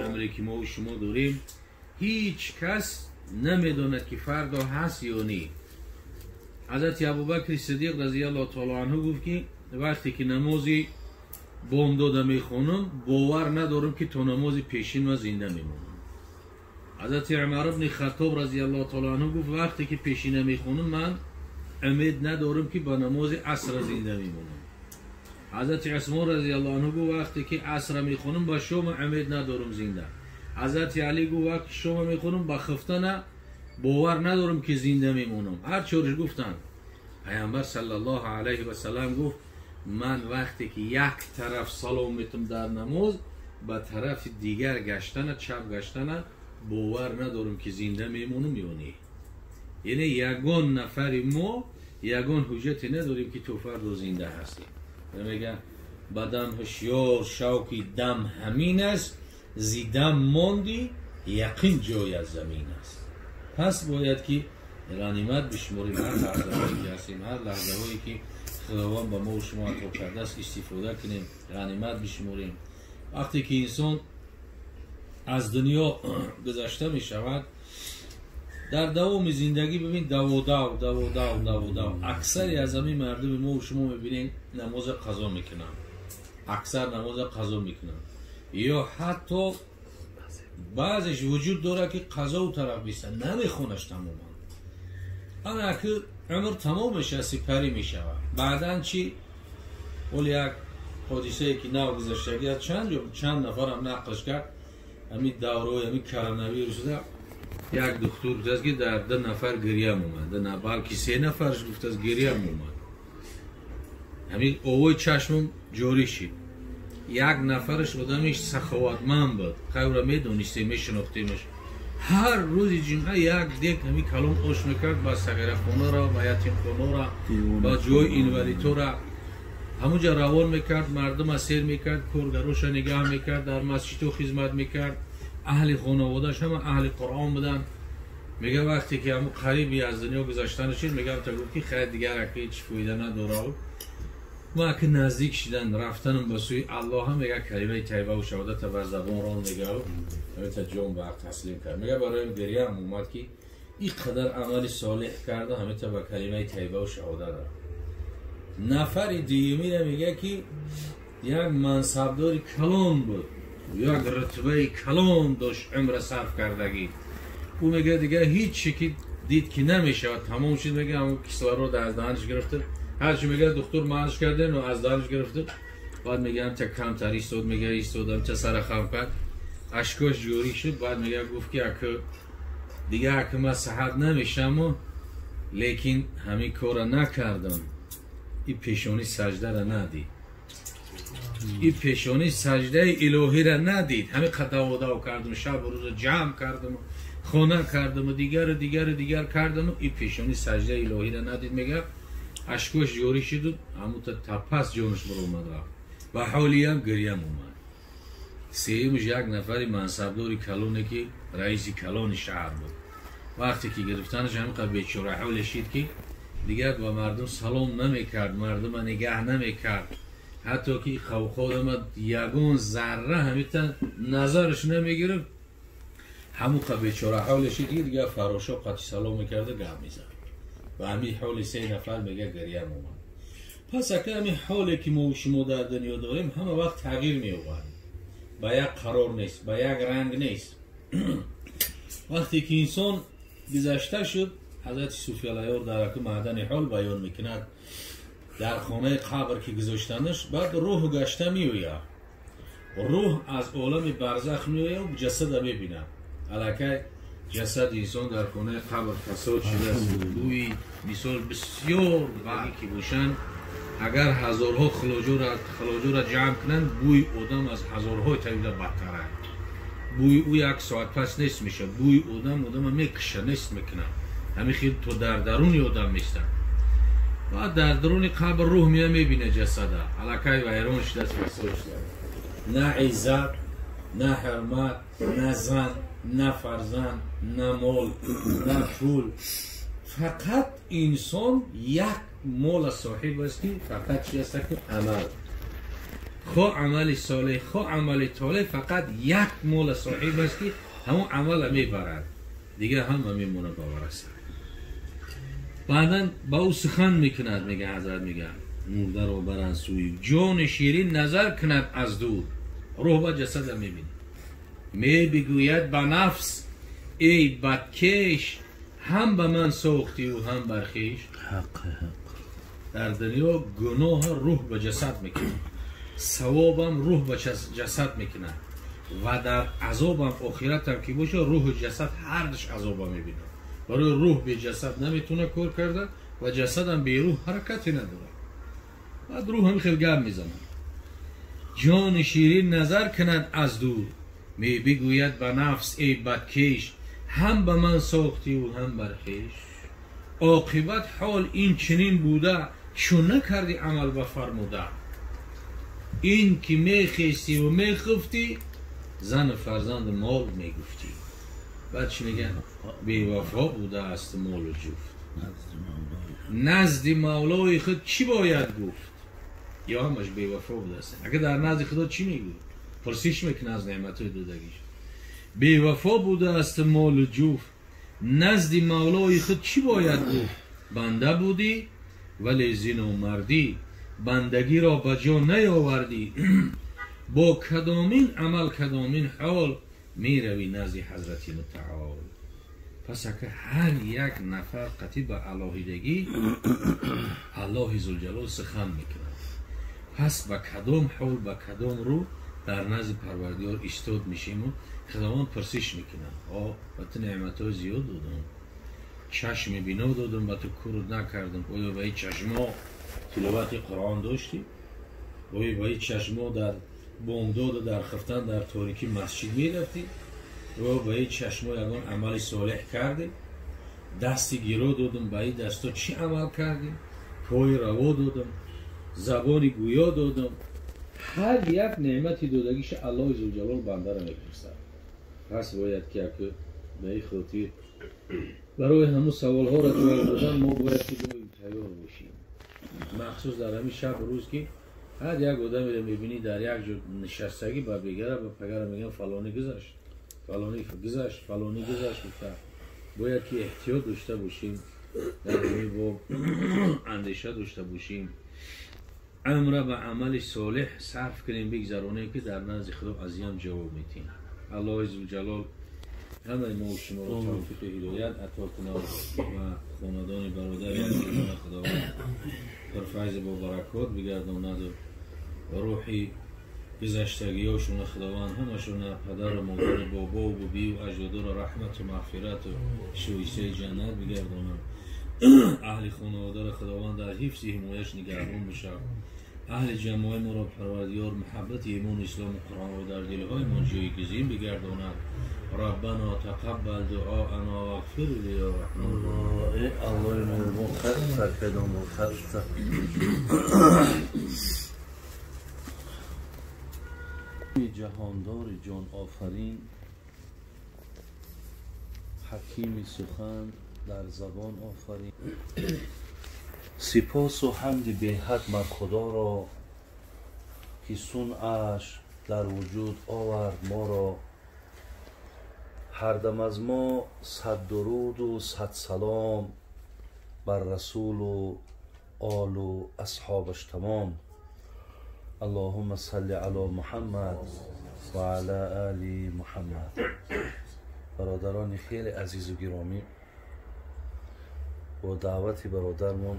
Амре ки мо шумо дорем, ҳеҷ кас намедонад ки фардо ҳаст ё не. Ҳазрати Абубакри Сиддиқ разияллоҳу таоло анҳу гуфт ки вақте ки намози бомдода мехонам, бовар надорам ки то намози пешин ма зинда мемонам. Ҳазрати Умар ибни Хаттоб разияллоҳу таоло анҳу гуфт вақте ки пешина мехонам, ман умед надорам ки ба намози асра зинда мемонам. Ҳазрати Усмон разияллоҳу анҳу гуфт вақте ки асра мехонам, ба шома умед надорам зинда. Ҳазрати Али гуфт вақте шома мехонам, ба хифтана бовар надорам ки зинда мемонам. Ҳар чориш гуфтанд. Паямбар саллаллоҳу алайҳи васаллам гуфт ман вақте ки як тараф салом метам дар намоз, ба тарафи дигар гаштана, чап гаштана бовар надорам ки зинда мемонам ё не. Яъне ягон нафари мо ягон ҳуҷҷате надорем ки то фардо зинда ҳастем. Мегӯянд бадан ҳушёр шав ки дам ҳамин аст, зи дам монди яқин ҷой аз замин аст. Пас бояд ки ғанимат бишморем ҳар лаҳзаҳое ки ҳастем, ҳар лаҳзаҳое ки Худованд ба мо шумо ато кардааст истифода кунем, ғанимат бишморем. Вақте ки инсон аз дунё гузашта мешавад, дар давоми зиндагӣ бибин даводав, даводав, даводав. Аксари аз ҳамин мардуми мо шумо мебинем намоза қазо мекунанд, аксар намоза қазо мекунанд, ё ҳатто баъзеш вуҷуд дорад ки қазоу тараф бистанд, намехонаш тамоман. Ана ки умр тамом мешавад, сипарӣ мешавад. Баъдан чӣ? Ҳоло як ҳодисае ки нав гузаштагӣ аст, чанд ҷо чанд нафарам нақлш кард, ҳамин давраҳои ҳамин коронавирусда як духтур гуфтааст ки дар 2 нафар гирьям омад, балки 3 нафарш гуфтааст гирьям омад. Ҳамин овои чашмам ҷорӣ шид. Як нафараш одами саховатманд буд, хайра медонистем, мешинохтемаш. Ҳар рӯзи ҷумъа як дек ҳамин калон ош мекард ба сағирахонара, ба ятимхонара, ба ҷои инвалидора. Ҳамунҷа равон мекард, мардума сер мекард, коргароша нигаҳ мекард, дар масҷидҳо хизмат мекард. Аҳли хонаводааш ҳама аҳли Қуръон буданд. Мега вақте ки ҳамун қариби аз дунё гузаштан шид, мегам та гуфт ки хайр, дигар ака ҳеҷ фоида надорад. Ма ака наздик шидан рафтанам ба сӯи Аллоҳ, мега калимаи тайбаву шаҳодата бар забон рон, мега та ҷон ба ҳақ таслим кард. Мега бароям гирьям омад ки ин қадар амали солеҳ карда, ҳамета ба калимаи тайбаву шаҳодат рафт. Нафари дуюмира мега ки як мансабдори калон буд, як рутбаи калон дошт, умра сарф кардагӣ. Ӯ мега дигар ҳеҷ ки дид ки намешавад, тамом шуд. Мега ҳамон кислород аз даҳанаш гирифта, ҳарчи мега духтур маънаш карда, но аз даҳанаш гирифта. Баъд мега ҳамча камтар истод, мега истод, ҳамча сара хам кард, ашкош ҷорӣ шуд. Баъд мега гуфт ки ака дигар ака ман саҳат намешаму, лекин ҳамин корра накардам. Ин пешони саҷдара надид, ин пешони саҷдаи илоҳира надид. Ҳамин қад даводав кардам, шабу рӯза ҷамъ кардаму хона кардаму дигару дигару дигар кардаму, ин пешони саҷдаи илоҳира надид. Мега ашкош ҷорӣ шуду ҳамута тапас ҷонаш баромад рафт. Ба ҳолиям гирьям омад. Сеюмш як нафари мансабдори калоне ки раиси калони шаҳр буд, вақте ки гирифтанаш ҳамин қад бечора ҳоле шид ки дигар ба мардум салом намекард, мардума нигаҳ намекард, ҳатто ки қавқодама ягон зарра ҳамита назараш намегирифт. Ҳамун қад бечора ҳоле шид ки дигар фарошо қати салом мекарда, гап мезад. Ба ҳамин ҳоли 3 нафар мега гирьям омад. Пас ака ҳамин ҳоле ки мо шумо дар дунё дорем ҳама вақт тағйир меёбад, ба як қарор нест, ба як ранг нест. Вақте ки инсон гузашта шуд, ҳазрати Суфи Аллаёр дар аку маъдани ҳол баён мекунад, дар хонаи қабр ки гузоштанаш, баъд рӯҳ гашта меояд. Рӯҳ аз олами барзах меояд, ҷасада мебинад. Аллакай ҷасади инсон дар хонаи қабр фасод шудааст, бӯи мисол бисёр баъди ки бошанд, агар ҳазорҳо хилоҷора ҷамъ кунанд, бӯи одам аз ҳазорҳои тавида бадтар аст. Бӯи ӯ як соат пас нест мешавад, бӯи одам одама мекуша, нест мекунад. Ҳамин хел то дар даруни одам местанд. Баъд дар даруни қабр рӯҳ мея мебинад ҷасада, аллакай вайрон шудааст, фасод шудааст. На иззат, на ҳурмат, на зан, на фарзанд, на мол, на пул. Фақат инсон як мола соҳиб аст ки фақат чи аст ки амал. Хо амали солеҳ, хо амали толеҳ, фақат як мол соҳиб аст ки ҳамон амала мебарад, дигар ҳама мемонад ба вараса. Баъдан ба ӯ сухан мекунад, мега ҳазрат, мега мурдаро баранд сӯи ҷони ширин назар кунад аз дур, рӯҳ ба ҷасада мебинад. Мебигӯяд ба нафс: эй бадкеш, ҳам ба ман сохтиву ҳам бар хеш. Ҳақ ҳақ. Дар дунё гуноҳ рӯҳ ба ҷасад мекунад, савобам рӯҳ ба ҷасад мекунад ва дар азобам охиратам ки бошад, рӯҳу ҷасад ҳардуш азоба мебинад. Барои рӯҳ бе ҷасад наметавонад кор карда ва ҷасадам бе рӯҳ ҳаракате надорад. Баъд рӯҳ ҳам хел гап мезанад. Ҷони ширин назар кунад аз дур, мебигӯяд ба нафс: эй бадкеш, ҳам ба ман сохтиву ҳам бар хеш. Оқибат ҳол ин чунин буда, чун накардӣ амал ба фармуда. Ин ки мехестиву мехуфтӣ, зану фарзанду мол мегуфтӣ. Баъд чӣ мегӯяд? Бевафо будааст молу ҷуфт. Назди мавлои худ чӣ бояд гуфт? Ё ҳамаш бевафо будааст. Агар дар назди худо чӣ мегӯяд? Пурсиш мекунад аз неъматҳои додагиш. Бевафо будааст молу ҷуфт, назди мавлои худ чӣ бояд гуфт? Банда будӣ, вале зиномардӣ, бандагиро ба ҷо наёвардӣ. Бо кадомин амал, кадомин ҳол меравӣ назди ҳазрати мутаол? Пас ака ҳар як нафар қатъи ба алоҳидагӣ Аллоҳи зулҷалол сухан мекунад. Пас ба кадом ҳол, ба кадом рӯ дар назди Парвардигор истод мешиму Худованд пурсиш мекунад: о, ба ту неъматҳои зиёд додам, чашми бино додам, ба ту кур накардам, оё ба ин чашмо тиловати Қуръон доштӣ? Оё ба ин чашмо дар бомдоду дар хифтан дар торикӣ масҷид мерафтӣ? Оё ба ин чашмо ягон амали солеҳ кардӣ? Дасти гиро додам, ба ин дасто чӣ амал кардӣ? Пои раво додам, забони гӯё додам. Ҳар як неъмати додагиша Аллоҳи зулҷалол бандаро мепурсад. Пас бояд ки аку ба ин хотир барои ҳамун саволҳоро ҷавоб додан мо бояд ки доим тайёр бошем. Махсус дар ҳамин шаб рӯз ки ҳар як одамеро мебинӣ дар як ҷо нишастагӣ, ба бегара ба пагара мегӯян фалонӣ гузашт, фалонӣ гузашт, фалонӣ гузашт. Гуфта бояд ки эҳтиёт дошта бошем, дар ҳамин боб андеша дошта бошем, амра ба амали солеҳ сарф кунем, бигзаронем ки дар назди Худо азиям ҷавоб метиҳем. Аллоҳи зулҷалол ҳамаи мо шуморо тавфиқи ҳидоят ато кунад ва хонадони бародари азизона Худованд пурфайз бо баракот бигардонад ва рӯҳи гузаштагиҳошона Худованд ҳамашона падару модару бобову бибию аҷдодоро раҳмату мағфирату шоистаи ҷаннат бигардонад. Аҳли хонаводаро Худованд дар ҳифзи ҳимояш нигаҳбон бошад. Аҳли ҷамоаи моро Парвардигор муҳаббати имону ислому Қуръонро дар дилҳои мо ҷойгузин бигардонад. Раббано тақаббал дуоана вағфир ли я Раҳмон. Аллоҳи меҳрубон хаста кадом хаста. Ҷаҳондори ҷон офарин, ҳакими сухан дар забон офарин. Сипосу ҳамди беҳад бар Худоро, ки сунъаш дар вуҷуд овард моро. Ҳардам аз мо сад дуруду сад салом бар расулу олу асҳобаш тамом. Аллоҳумма салли ало Муҳаммад ва ала али Муҳаммад. Бародарони хеле азизу гиромӣ, бо даъвати бародармон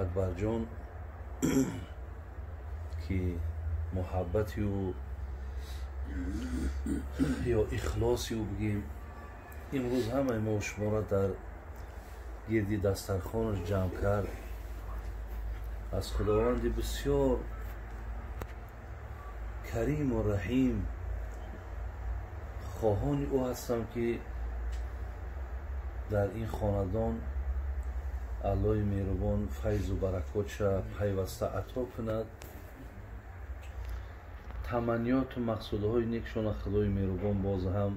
Акбарҷон, ки муҳаббати ӯ ё ихлоси ӯ бигем, имрӯз ҳамаи мо шуморо дар гирди дастархонаш ҷамъ кард. Аз Худованди бисёр кариму раҳим хоҳони ӯ ҳастам, ки дар ин хонадон Аллоҳи меҳрубон файзу баракотша пайваста ато кунад, таманниёту мақсудҳои некшона Худои меҳрубон боз ҳам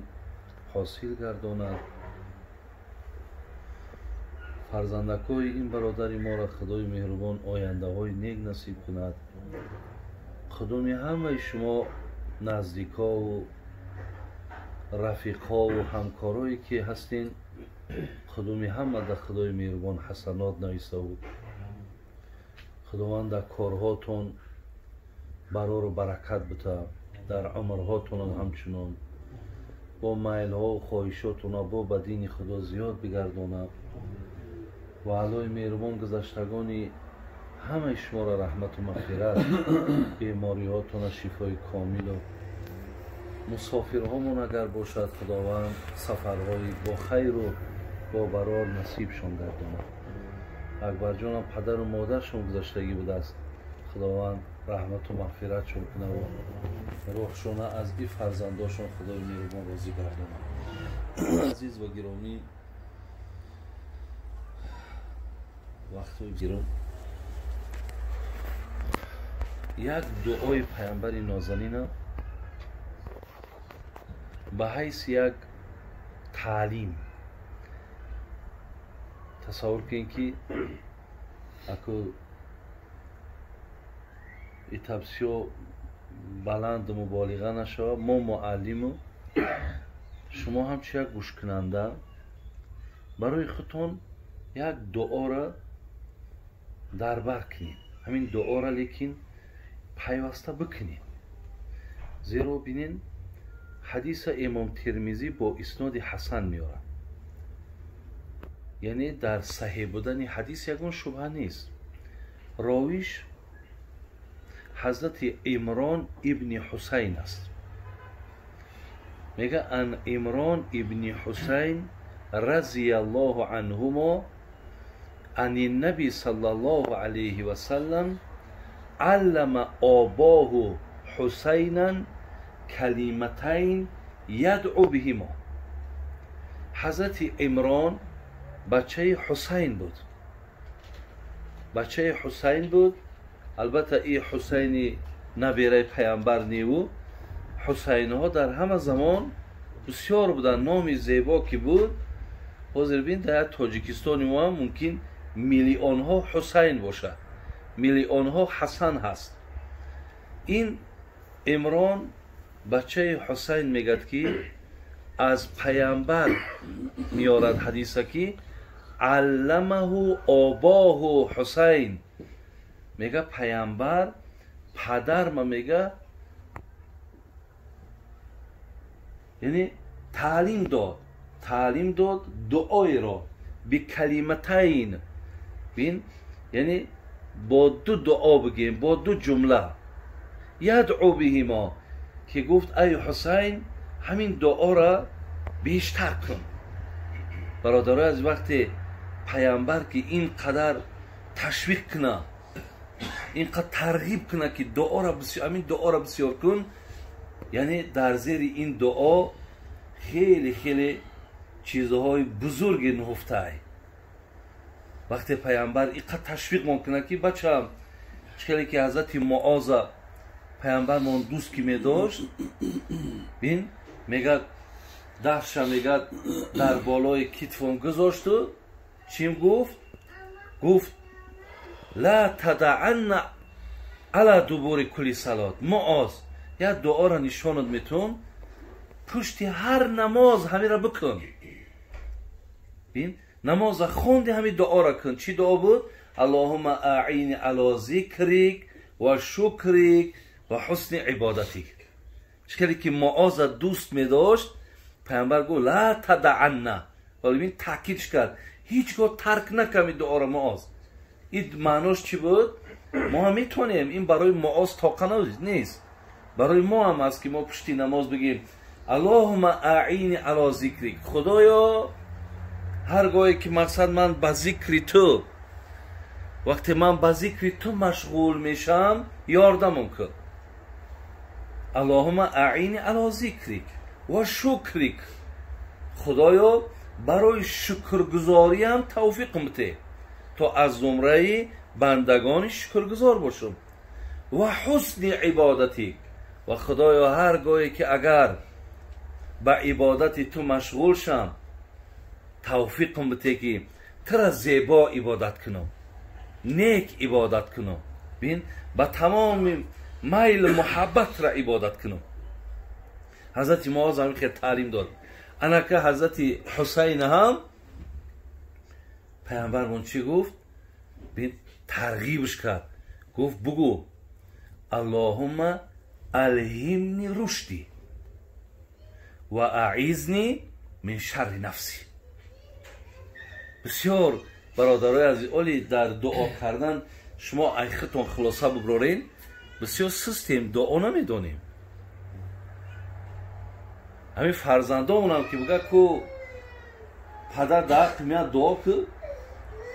ҳосил гардонад. Фарзандакҳои ин бародари моро Худои меҳрубон ояндаҳои нек насиб кунад. Худоми ҳамаи шумо наздикҳову рафиқҳову ҳамкорое ки ҳастин, худоми ҳама дар Худои меҳрубон ҳасанот нависаву Худованд дар корҳотон барору баракат бита, дар умрҳотонам ҳамчунон бо майлҳову хоҳишотона бо ба дини Худо зиёд бигардона ва Аллоҳи меҳрубон гузаштагони ҳамаи шуморо раҳмату мағфират, бемориҳотона шифои комилу мусофирҳомон агар бошад Худованд сафарҳои бо хайру бо барор насибшон гардонад. Акбарҷонам падару модаршон гузаштагӣ будааст, Худованд раҳмату мағфиратшон кунад ва рӯҳшона аз ин фарзандошон Худои меҳрубон розӣ гардонад. Азиз ва гиромӣ, вақтҳои гиром як дуои паямбари нозанина ба ҳайси як таълим тасаввур кунед, ки аку итабсиё баланду муболиға нашавад, мо муаллиму шумо ҳамчун як гӯшкунанда барои худтон як дуоро дар бар кунед, ҳамин дуоро лекин пайваста бикунед. Зеро бинед, ҳадиса Имом Термизӣ бо исноди ҳасан меорад, яъне дар саҳеҳ будани ҳадис ягон шубҳа нест. Ровиш ҳазрати Имрон ибни Ҳусайн аст. Мега ан Имрон ибни Ҳусайн разияллоҳу анҳумо ани наби саллаллоҳу алайҳи васаллам аллама обоҳу Ҳусайнан калиматайн ядъу биҳимо. Ҳазрати Имрон бачаи Ҳусайн буд, бачаи Ҳусайн буд. Албатта и Ҳусайни набераи паямбар неву, ҳусайнҳо дар ҳама замон бисёр буданд, номи зебо ки буд. Ҳозир бин, дар Тоҷикистони мо ҳам мумкин миллионҳо Ҳусайн бошад, миллионҳо Ҳасан ҳаст. Ин Имрон бачаи Ҳусайн мегӯяд, ки аз паямбар меорад ҳадиса, ки алламаҳу обоҳу Ҳусайн. Мега паямбар падарма мега, яъне таълим дод, таълим дод дуоеро бикалиматайн. Бин, яъне бо ду дуо бигем, бо ду ҷумла ядъу биҳимо, ки гуфт ай Ҳусайн, ҳамин дуоро бештар кун. Бародарои аз вақте паямбар ки ин қадар ташвиқ куна, ин қадар тарғиб куна, ки дуоро ҳамин дуоро бисёр кун, яъне дар зери ин дуо хеле хеле чизҳои бузурге нуҳуфтаай. Вақте паямбар ин қадар ташвиқмон куна, ки бачаам, хеле ки ҳазрати Муоза паямбармон дӯст ки медошт, бин мегӯяд дафша мегӯяд дар болои китфом гузошту чим гуфт? Гуфт ла тадаанна ала дубури кулли салот. Муоз, як дуоро нишонат метун, пушти ҳар намоз ҳамира бикун. Бин, намоза хонди ҳами дуоро кун. Чӣ дуо буд? Аллоҳумма аини ало зикрик ва шукрик ва ҳусни ибодатик. Чӣ хеле ки Муоза дӯст медошт, паямбар гуфт ла тадаанна. Вале бин таъкидш кард, ҳеҷ гоҳ тарк накам ин дуоро Муоз. Ин маънош чӣ буд? Мо ҳам метавонем, ин барои Муоз тоқа нест, барои мо ҳам аст, ки мо пушти намоз бигем Аллоҳумма аини ало зикрик. Худоё, ҳар гоҳе ки мақсад ман ба зикри ту, вақте ман ба зикри ту машғул мешавам, ёрдамон кун. Аллоҳумма аини ало зикрик ва шукрик. Худоё, барои шукргузориам тавфиқм бите, то аз зумраи бандагони шукргузор бошам. Ва ҳусни ибодатик. Ва Худоё, ҳар гоҳе ки агар ба ибодати ту машғул шам, тавфиқм бите, ки тура зебо ибодат кунам, нек ибодат кунам, бин ба тамоми майл муҳаббатра ибодат кунам. Ҳазрати Муоз ҳамин хел таълим дод. Анака ҳазрати Ҳусайн ҳам паямбармон чӣ гуфт? Бин, тарғибш кард, гуфт: бугӯ аллоҳумма алҳимни рушди ва аизни мин шарри нафси. Бисёр бародарои азиз, оли дар дуо кардан шумо айхитон хулоса буброрен, бисёр систем, дуо намедонем. Ҳамин фарзандонам ки буга ку падар дар ҳаққи меяд дуо ку,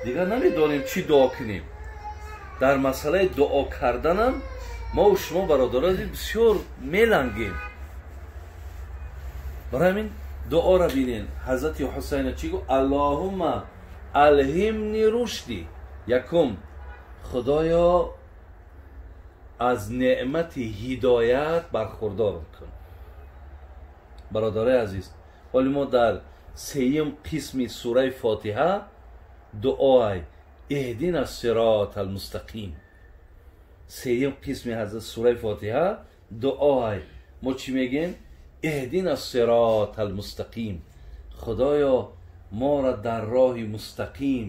дигар намедонем чӣ дуо кунем. Дар масъалаи дуо карданам мо шумо бародарои азиз бисёр мелангем. Барои ҳамин дуоро бинен, ҳазрати Ҳусайна чӣ гуфт? Аллоҳумма алҳимни рушди. Якум, худоё аз неъмати ҳидоят бархурдорам кун. Бародарои азиз, ҳоли мо дар сеюм қисми сураи Фотиҳа дуоай иҳдина сирот алмустақим. Сеюм қисми ҳазрат сураи Фотиҳа дуоай мо чӣ мегем? Иҳдина сирот алмустақим. Худоё, моро дар роҳи мустақим